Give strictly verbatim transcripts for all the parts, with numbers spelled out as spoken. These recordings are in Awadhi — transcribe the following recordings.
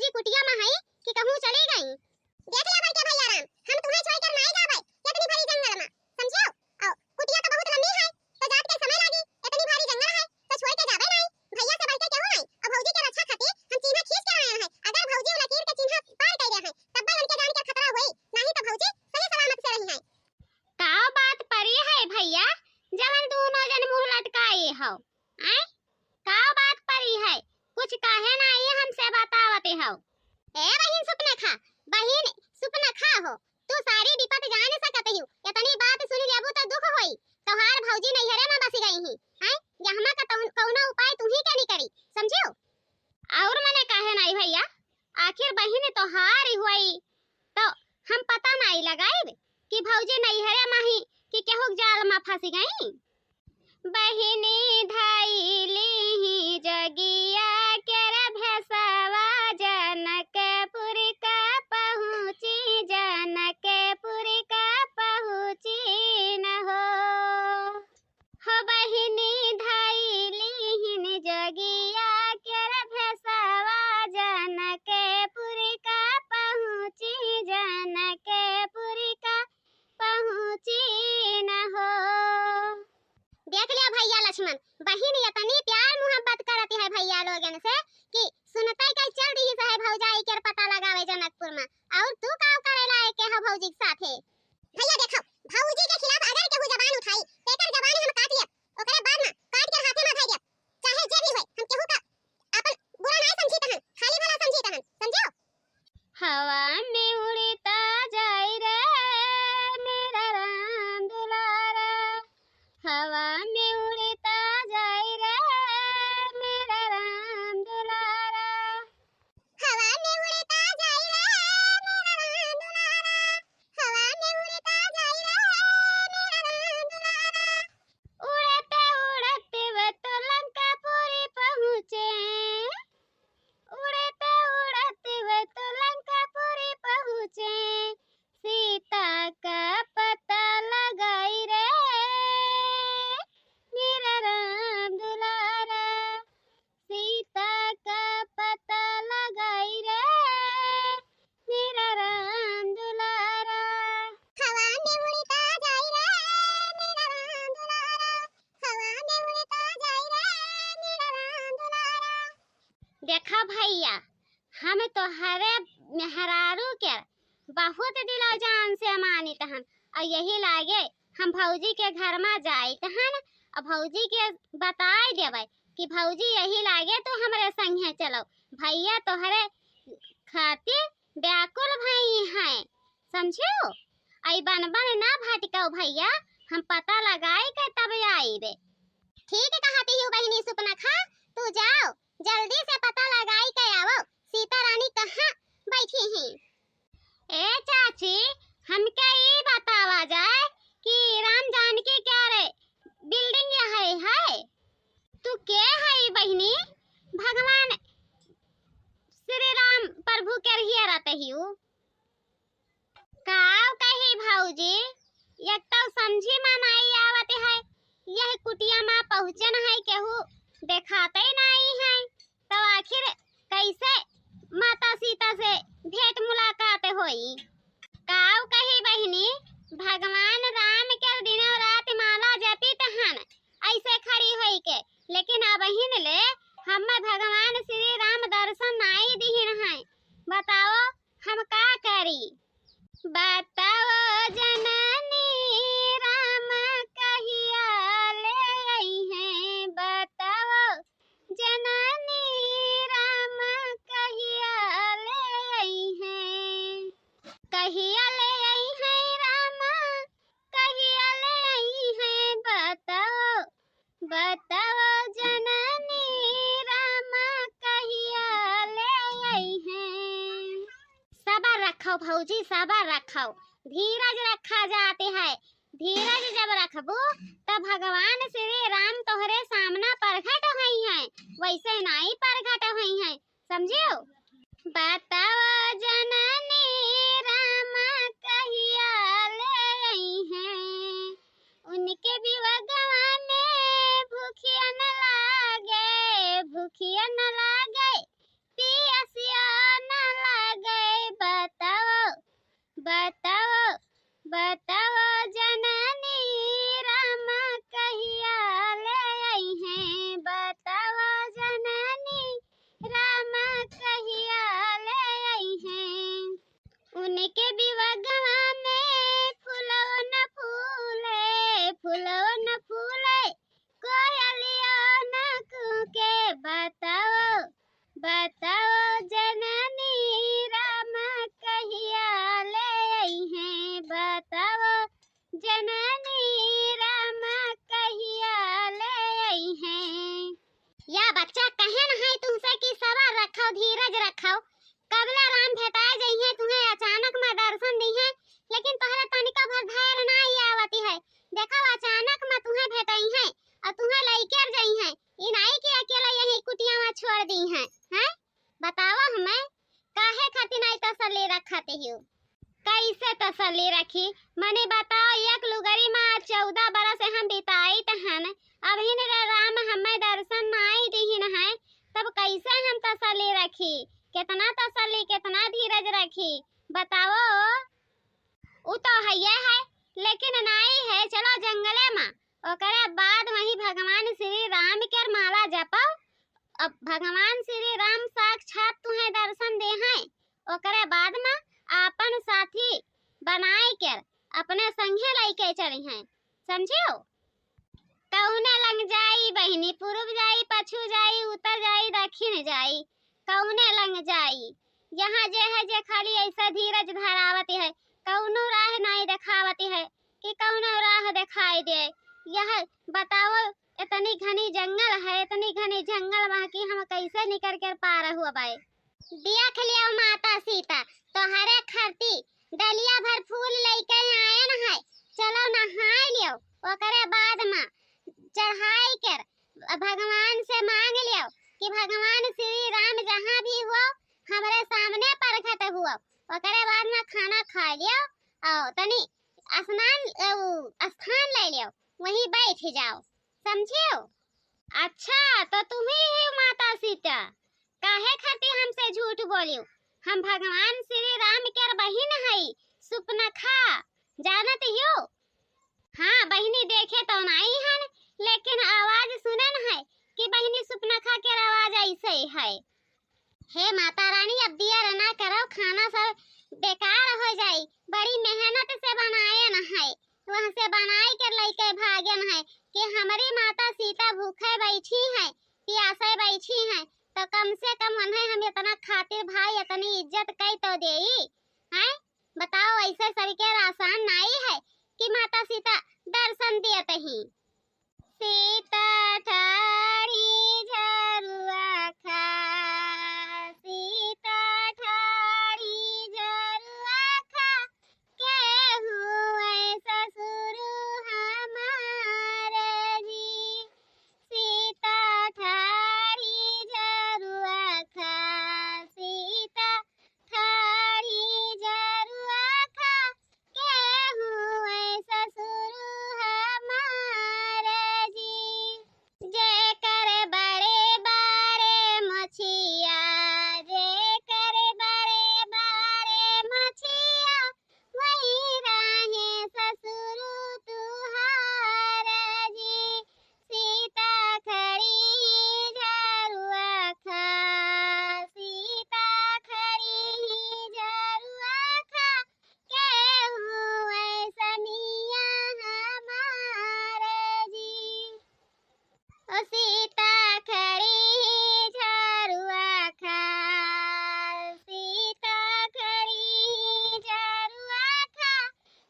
जी कुटिया मा है कि कहूँ चली गई? देख ले बड़के भैया राम, हम तुम्हें छोड़ कर नाई जाबे इतनी भारी जंगल मा, समझियो? और कुटिया तो बहुत लंबी है, तो जात के समय लागी, इतनी भारी जंगल है, तो छोड़ के जाबे नाई। भैया से बढ़ के केहू नाई, और भौजी के रक्षा खातिर हम चीन्हा खींच के आए हैं। अगर भौजी उ लकीर के चीन्हा पार कर गए हैं, तब उनके जान के खतरा होई, नहीं तो भौजी सही सलामत से रही हैं। का बात परी है भैया, जवन दोनों जन मुँह लटकाए हो? आय? का बात परी है? कुछ काहे नाई हमसे बतावत हो? ए बहिन सुपनखा, बहिन सुपनखा हो, तू सारी विपत जान सकत हियो। इतनी बात सुन लेबू तो दुख होई। तोहार भौजी नैहरे मा बस गई ही। आय? यहमा का तउन-, कउनो उपाय तू ही के निकरी, समझियो? और मने काहे नाई भैया, आखिर बहिन तोहार ही होई, तो हम पता नाई लगाइब कि भौजी नैहरे मा ही कि केहू के जाल मा फंस गई। बहिनी धइली ही जगिया के रे भेसवा, जनकपुर का पहुँची, जनकपुर का पहुँची न हो। हो बहिनी धइली हिन जगिया के रे भेसवा, जनकपुर का पहुँची, जनकपुर का पहुँची न हो। देख लिया भैया लक्ष्मण, बहिन इतनी प्यार मोहब्बत करती है भैया लोगन से कि सुनते कई चल दिहिस है भौजाई के पता लगावे जनकपुर मा। और तू का करे लायक के हो भौजी के साथे? भैया देखो, भौजी के खिलाफ अगर केहू जबान उठाई, तेकर जबान हम काट लेब, ओकरे बाद मा काट के हाथे मा धइ देब। चाहे जे भी होए, हम केहू का आपन बुरा ना समझी तहन, खाली भला समझी तहन, समझो? हवा में उड़ता जाई रे मेरा राम दुलारा, हवा में उड़ता जाई रे मेरा राम दुलारा। हवा में उड़ता जाई रे मेरा राम दुलारा, हवा में उड़ता जाई रे मेरा राम दुलारा। उड़त उड़त वे तो लंकापुरी पहुँचे, उड़त उड़त वे तो लंकापुरी पहुँचे, सीता का पता लगाई रे मेरा राम दुलारा, सीता का पता लगाई रे मेरा राम दुलारा। हवा में उड़ता जाई रे मेरा राम दुलारा, हवा में उड़ता जाई रे मेरा राम दुलारा। देखा भैया, हम तोहरे मेहरारू के बहुत दिलो जान से मानित हन, और यही लागे हम भौजी के घर मा जाइत हन, और भौजी के बताई देबै कि भौजी यही लागे तू हमरे संगे चलो, भैया तोहरे खातिर व्याकुल भई हैं, समझो? आई बन बन ना भटकाओ भैया, हम पता लगाई के तब आईबे। ठीक कहती हो बहिनी सुपनखा, तू जाओ, जल्दी से पता लगाई के आवो, सीता रानी कहाँ बैठी ही। ए चाची, हमके ई बतावा जाए कि राम जानकी के रे building यह है, है? तू के है बहिनी? भगवान श्री राम प्रभु के रहिया रहते ही उ। काव कही भौजी, एक तो समझी मा नाई आवत है, यह कुटिया मा पहुँचन है, केहू देखाते नाई है, तो आखिर कैसे माता सीता से भेंट मुलाकात होई? काव कही बहिनी, भगवान राम के दिनों रात माला जपित हन, ऐसे खड़ी होई के, लेकिन अबहिन ले हमें भगवान श्री राम दर्शन नाई दिहिन हैं। बताओ, हम का करी? बताओ जननी राम कहिया ले आई हैं, बताओ जननी राम कहिया ले आई हैं, कहिया ले आई हैं राम, कहिया ले आई हैं, बताओ, बताओ जननी राम कहिया ले आई हैं। सबर रखो भौजी, सबर रखो, धीरज रखा जाते है। धीरज जब रखबू, तब भगवान श्री राम तोहरे सामना प्रगट होई हैं, वैसे नाई प्रगट होई हैं, समझियो? बताओ जननी राम कहिया ले आई हैं, उनके बिवगवा में भूखिया न लागे, भूखिया न लागे, पियसिया न रखो, कबले राम भेटाए जइहें, तुहें अचानक मा दर्शन दिहें, लेकिन तोहरे तनिका भर धैर्य नाई आवति है। देखो, अचानक मा तुहें भेटइहें अउर तुहें लइके जइहें, ई नाई कि अकेला यही कुटिया मा छोड़ दिहें, हैं? बतावा हमें, काहे खातिर नाई तसल्ली रखत हियो? कैसे तसल्ली रखी? मने बताओ, एक लुगरी मा चौदह बरस हम बिताइत हन, अबहिन रे राम हमें दर्शन नाई दिहिन है, तब कैसे हम तसल्ली रखी? कितना तसल्ली, कितना धीरज रखी? बताओ। उ तो हइये है, लेकिन नाई है, चलो जंगले मा, ओकरे बाद वही भगवान श्री राम के माला जपो। अब भगवान श्री राम साक्षात तुहें दर्शन देहें, ओकरे बाद मा आपन साथी बनाए के अपने संगे लइके चलिहें, समझियो? कउने लंग जाई बहिनी, पूरब जाई, पछू जाई, उत्तर जाई, दक्षिण जाई, कउने लंग जाई? यहाँ जे है जे खाली ऐसा धीरज धरावत है, कउनो राह नाई देखावत है कि कउनो राह देखाई दे। यह बताओ, इतनी घनी जंगल है, इतनी घनी जंगल मा कि हम कैसे निकर के पार हुआ बाए? देख लियो माता सीता, तोहरे खातिर डलिया भर फूल लइके आयन है, चलो नहाए लियो, ओकरे बाद मा चढ़ाई कर भगवान से मांग लियो कि भगवान श्री राम जहाँ भी हुओ, हमरे सामने प्रकट हुओ, ओकरे बाद मा खाना खा लियो अउर तनी स्नान, अउ, स्थान ले लियो, वहीं बैठ जाओ, समझियो? अच्छा, तो तुही ही माता सीता, काहे खातिर हमसे झूठ बोलियो? हम भगवान श्री राम के बहिन हई, सुपनखा, जानत हियो? हाँ बहिनी, देखे तो नाई हन, लेकिन आवाज सुनन है कि बहिनी सुपनखा के आवाज ऐसे है। हे माता रानी, अब देर ना करो, खाना सब बेकार हो जाई, बड़ी मेहनत से बनायन है, वहाँ से बनाई के लइके भागन है कि हमरी माता सीता भूखे बैठी है, पियासे बैठी है, तो कम से कम उन्हें हम इतना खातिर भाई, इतनी इज्जत कई तो देई, हैं? बताओ, ऐसे सरीके आसान नाई है कि माता सीता दर्शन देत ही। सीता ठाढ़ी झरुआ खा, सीता ठाढ़ी झरुआ खा, केहू ऐ ससुरु हमार जी। सीता ठाढ़ी झरुआ खा, सीता ठाढ़ी झरुआ खा, केहू ऐ ससुरु हमार जी। जेकर बड़े बड़े मोछिया, जेकर बड़े बड़े मोछिया, वही रहे ससुरु तुहार जी। सीता खड़ी ही झरुआ खा, सीता खड़ी ही झरुआ खा, केहू ऐ समिया हमार जी। ओ सीता खड़ी ही झरुआ खा, सीता खड़ी ही झरुआ खा,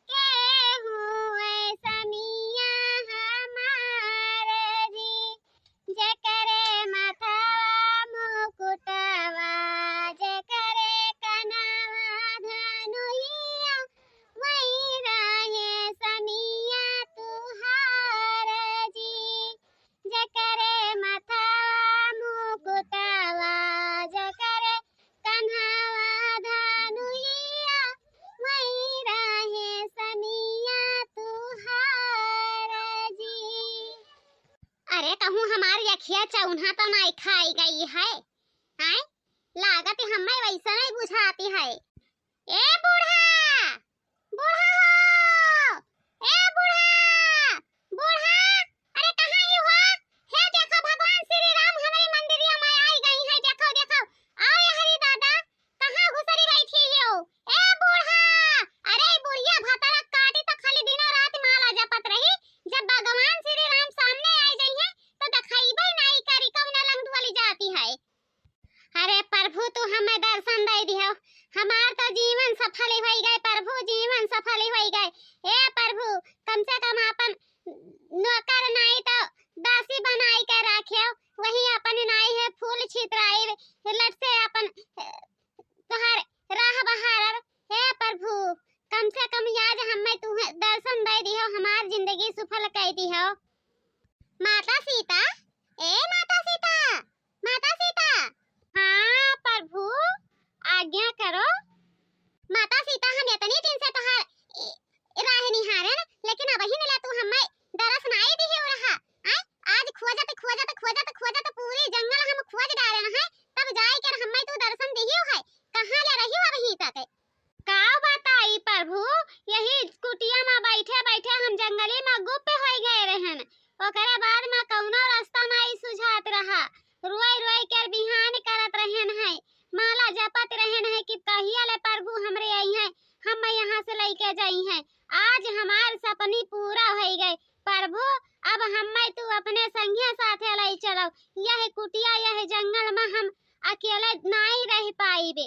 केहू ऐ समिया हमार जी। जेकरे मथवा मुकुटवा, जेकरे कनवा धनुइया, वही रहे समिया तुहार जी। जेकरे मथवा मुकुटवा, जेकरे कन्हवा धनुइया, वही रहे समिया तुहार जी। अरे, कहूँ हमार अखिया चौन्हा तो नाई खाई गई है, हैं? लागत हमें वैसा नहीं बुझाती है। ए बूढ़ा, बूढ़ा हो, ए बूढ़ा, बूढ़ा, अरे कहाँ ही हो? हे देखो, भगवान श्री राम हमरे मंदिरिया में आई गई है। देखो, देखो, आओ यहरी दादा, कहाँ घुसरी बैठी हो? ए बूढ़ा, अरे ई बुढ़िया भतरा काटी तो खाली दिनों रात माला जपत रही। जब भगवान श्री राम सामने आई गई है तो दिखाई नाई करी, कौन लंग वाली जाती है। अरे प्रभु, तू हमें दर्शन दे दियो, हमार तो जीवन सफल होई गए प्रभु, जीवन सफल होई गए। ए प्रभु, कम से कम अपन नौकर नाई तो दासी बनाई के राख्यो, वही अपन नाई है फूल छितराई, लट से अपन देबे।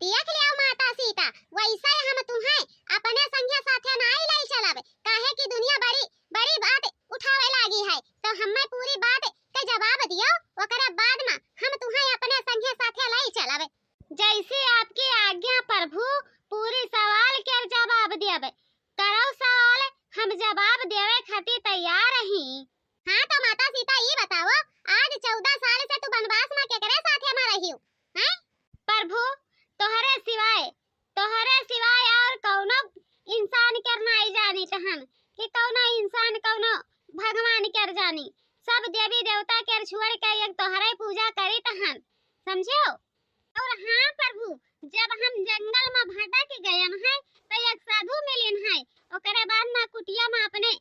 देख लियो माता सीता, वैसे हम तुहें अपने संगे साथे नाई लाई चलब, काहे कि दुनिया बड़ी बड़ी बात उठावे लागी है, तो हमें पूरी बात के जवाब दियो, ओकरे बाद में हम तुहें अपने संगे साथे लाई चलब। जैसी आपकी आज्ञा प्रभु, पूरी सवाल के जवाब देब। करो सवाल, हम जवाब देवे खातिर तैयार ही। हाँ तो माता सीता, ई बताओ, आज चौदह साल से तू वनवास में केकरे साथे में रही हो, हैं? प्रभु, तोहरे सिवाय, तोहरे सिवाय और कौनो इंसान के नाई जानित हन कि कौनो इंसान कौनो भगवान के जानी। सब देवी देवता के छोड़ के एक तोहरे पूजा करित हन, समझो? और हाँ प्रभु, जब हम जंगल में भटक गयन है, तो एक साधु मिलिन है, ओकरे बाद में कुटिया में अपने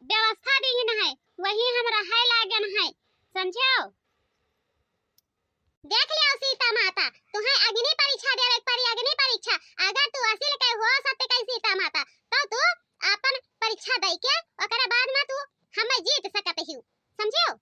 व्यवस्था दीन है, वही हम रहे लागन है, समझो? देख लियो सीता माता, तुहें अग्नि परीक्षा देवे के पड़ी, अग्नि परीक्षा। अगर तू असिल के हो, सत्य के सीता माता, तो तू अपन परीक्षा दे के ओकरे बाद में तू हमें जीत सकत हियो, समझियो?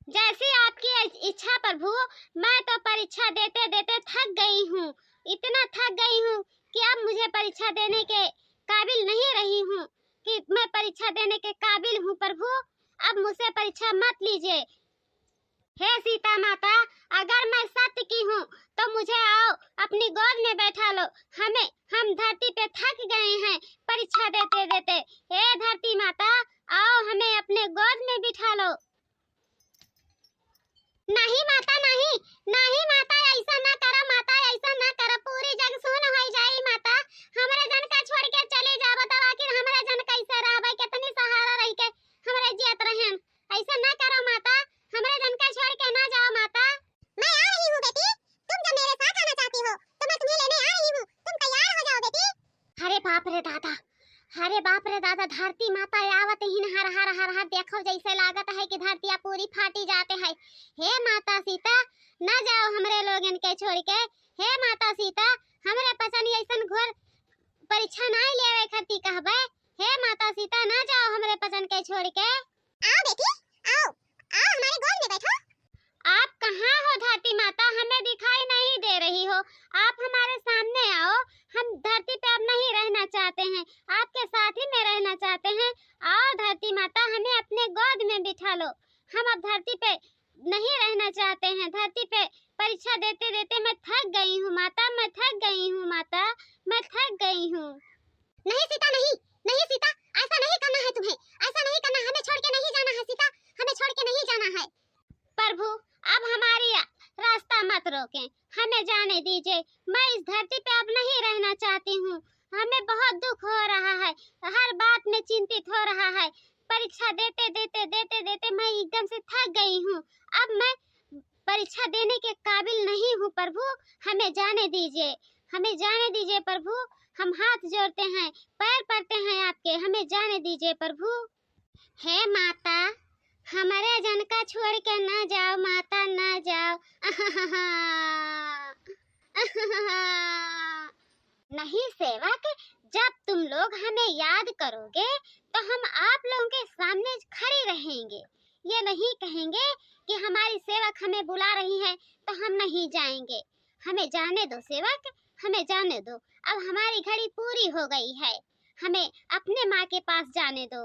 जैसी आपकी इच-, इच्छा प्रभु, मैं तो परीक्षा देते देते थक गई हूँ, इतना थक गई हूँ कि अब मुझे परीक्षा देने के काबिल नहीं रही हूँ, कि मैं परीक्षा देने के काबिल हूँ प्रभु, अब मुझसे परीक्षा मत लीजिए। हे सीता माता, अगर मैं सत्य की हूँ तो मुझे आओ अपनी गोद में बैठा लो, हमें, हम धरती पे थक गए हैं परीक्षा देते देते। हे धरती माता, आओ हमें अपने गोद में बिठा लो। नहीं माता, नहीं, नहीं माता, ऐसा ना करा माता, ऐसा ना करा, पूरी जग सुन हो जाई माता। हमरे जन का छोड़ के चले जाओ, बताओ आखिर हमरे जन कैसे रहबे, कितनी सहारा रह के हमरे जियत रहेन। ऐसा ना करो माता, हमरे जन का छोड़ के ना जाओ माता। मैं आ रही हूँ बेटी, तुम जब मेरे साथ आना चाहती हो तो मैं तुम्हें लेने आ रही हूँ, तुम तैयार हो जाओ बेटी। अरे बाप रे दादा, अरे बाप रे दादा, धरती माता आवत ही हर हर हर हर। देखो जैसे लागत है कि धरतिया पूरी फाटी जाते है। हे माता सीता, ना जाओ हमरे लोगन के छोड़ के। हे माता सीता, हमरे पचन ऐसन घोर परीक्षा ना लेवे खातिर कहबे। हे माता सीता, ना जाओ हमरे पचन के छोड़ के। आओ बेटी, आओ, आओ हमारे गोद में बैठो। आप कहाँ हो धरती माता, हमें दिखाई नहीं दे रही हो, आप हमारे सामने आओ, हम धरती पे अब नहीं रहना चाहते हैं, आपके साथ ही में रहना चाहते हैं। आओ धरती माता, हमें अपने गोद में बिठा लो, हम अब धरती पे नहीं रहना चाहते हैं, धरती पे परीक्षा देते देते मैं थक गई हूँ माता, मैं थक गई हूँ माता, मैं थक गई हूँ। नहीं सीता, नहीं, नहीं सीता, ऐसा नहीं करना है तुम्हें, ऐसा नहीं करना, हमें छोड़ के नहीं जाना है सीता, हमें छोड़ के नहीं जाना है। प्रभु, अब हमारी रास्ता मत रोकें, हमें जाने दीजिए, मैं इस धरती पे अब नहीं रहना चाहती हूँ, हमें बहुत दुख हो रहा है, हर बात में चिंतित हो रहा है, परीक्षा देते देते देते देते मैं एकदम से थक गई हूँ, अब मैं परीक्षा देने के काबिल नहीं हूँ प्रभु, हमें जाने दीजिए, हमें जाने दीजिए प्रभु, हम हाथ जोड़ते हैं, पैर पड़ते हैं आपके, हमें जाने दीजिए प्रभु। हे माता, हमरे जन का छोड़ के ना जाओ माता, ना जाओ। नहीं सेवक, जब तुम लोग हमें याद करोगे तो हम आप लोगों के सामने खड़े रहेंगे। ये नहीं कहेंगे कि हमारी सेवक हमें बुला रही है तो हम नहीं जाएंगे। हमें जाने दो सेवक, हमें जाने दो। अब हमारी घड़ी पूरी हो गई है, हमें अपने माँ के पास जाने दो।